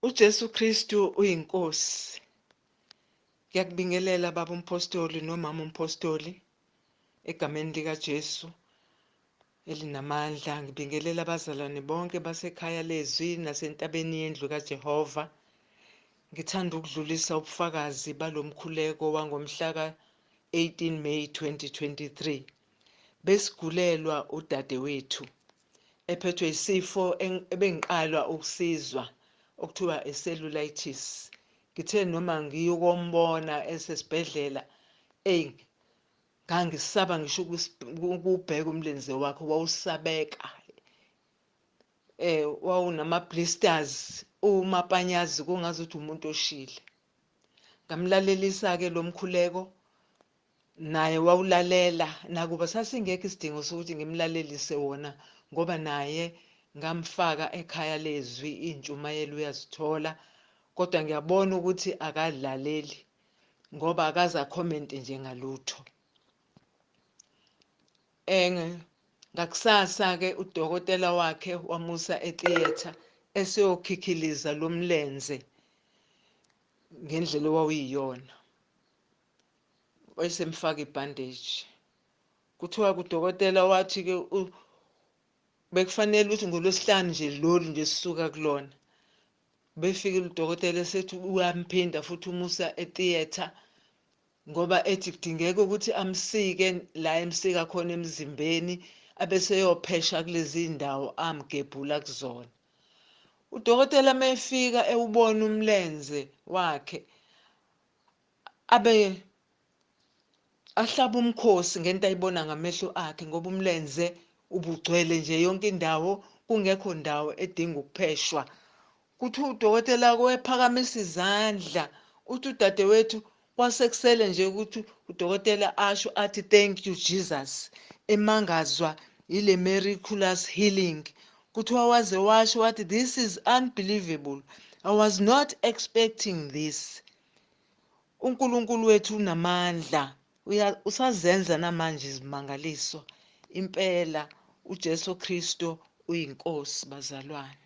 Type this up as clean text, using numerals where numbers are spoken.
UJesu Kristu uyiNkosi. Ngiyakubingelela baba umpostoli nomama umpostoli egameni likaJesu elinamandla. Ngibingelela abazalwane bonke basekhaya lezwi nasentabeni yendlu kaJehova. Ngithanda ukudlulisa ubufakazi balomkhuleko wangomhla ka-18 May 2023. Besigulelwa udadewethu ephethwe isifo ebengiqalwa ukusizwa okuthiwa i-cellulitis. Ngithe noma ngiyokombona esesibhedlela, eyi ngangisaba ngisho ukubheka umlenze wakhe, wawusabeka. Wawunama blisters, umapanyazi kungazuthi umuntu oshile. Ngamlalelisa-ke lo mkhuleko, naye wawulalela, nakuba sasingekho isidingo sokuthi ngimlalelise wona ngoba naye ngamfaka ekhaya lezwi, iy'ntshumayelo uyazithola, kodwa ngiyabona ukuthi akadlaleli ngoba akaze akhomente nje ngalutho. Ngakusasa-ke udokotela wakhe wamusa etheatre eseyokhikhiliza lo mlenze ngendlela owawuyiyona, wayesemfaka ibhandeji. Kuthiwa kudokotela wathi-ke bekufanele ukuthi ngolwesihlanu nje lolu nje sisuka kulona, befikile udokotela esethi uyamphinda futhi umusa etheatre ngoba ethi kudingeka ukuthi amsike la emsika khona emzimbeni, abeseyophesha kulezi ndawo amgebhula kuzona. Udokotela mayefika ewubona umlenze wakhe, abe ahlaba umkhosi ngento ayibona ngamehlo akhe, ngoba umlenze ubugcwele nje yonke indawo, kungekho ndawo edinga ukupheshwa. Kuthi udokotela wephakamisa izandla, uthi udadewethu kwasekusele nje ukuthi udokotela asho athi thank you Jesus, emangazwa ile miraculous healing. Kuthiwa waze washo wathi this is unbelievable, I was not expecting this. uNkulunkulu wethu unamandla, usazenza namanje izimangaliso. Impela uJesu Kristu uyiNkosi bazalwane.